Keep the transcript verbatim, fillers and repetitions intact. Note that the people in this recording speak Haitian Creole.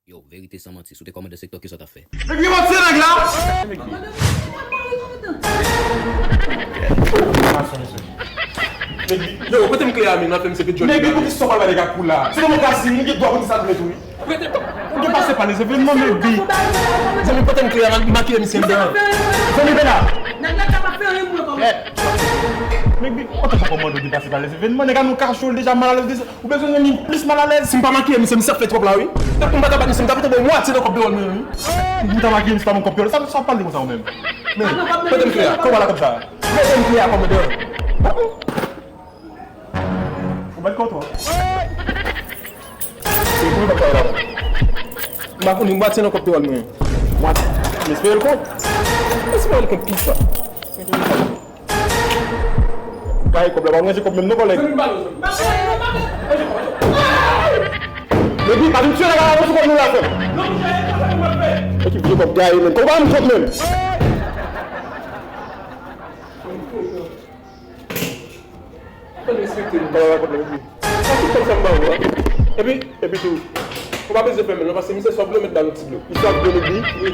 Yo, verite san manti, si w te kòmandan se TikTok yo sa w t ap fè. Nèg yo mati nèg la. Yo, pote m kle a, men, nan fè m se pit jòl. Nèg, poukisa w pral bay nèg ak kou la? Se demokrasi, nou gen dwa pou di sa nou vle tou, wi. Ou gen pase pa lèzevènman, Mèk Bi. Zanmi, pote m kle a, makiye misye m deyò. Zanmi, vin la. Nèg la ka pa fè anyen pou mwen kòman. Mèk Bi, antanke kòmandan, ou gen pase pa lèzevènman, nèg a nou kache w deja malalèz deja. Ou bezwen rann li plis malalèz? Si m pa makiye misye, misye ap fè twòp la, wi. Tank pou m pa ta bat misye, m ta pito ba w mwatye nan kòb dewòl mwen, wi. M ta makiye misye pa ban m kòb dewòl. Sa, sa w ap pale konsa ou menm? Men, pote m kle a, kòb la kòb sa. Pote m kle a, kòmandan. Ou bat kò twò. Se pou mwen pa la. M pa konnen, m pa tire nan kòb te wòl mwen. Mwen, m espere l kont. M espere l kont kisa? Kay kòb la, pa manje kòb menm non, kòlèg. Epi, pa vin tire la, sou kòb nou la, frè. Ekip vye kòb gaye menm. Kòb pa m kont menm. Fò n respekte nou. Kòb la, kòb la, epi. Sa tout kòb sa m ba ou a. Epi, epi tou, ou pa bezwen fè menm non, paske misye sòt dlo, met ba nou ti dlo. Li sòt dlo, li di. Wi.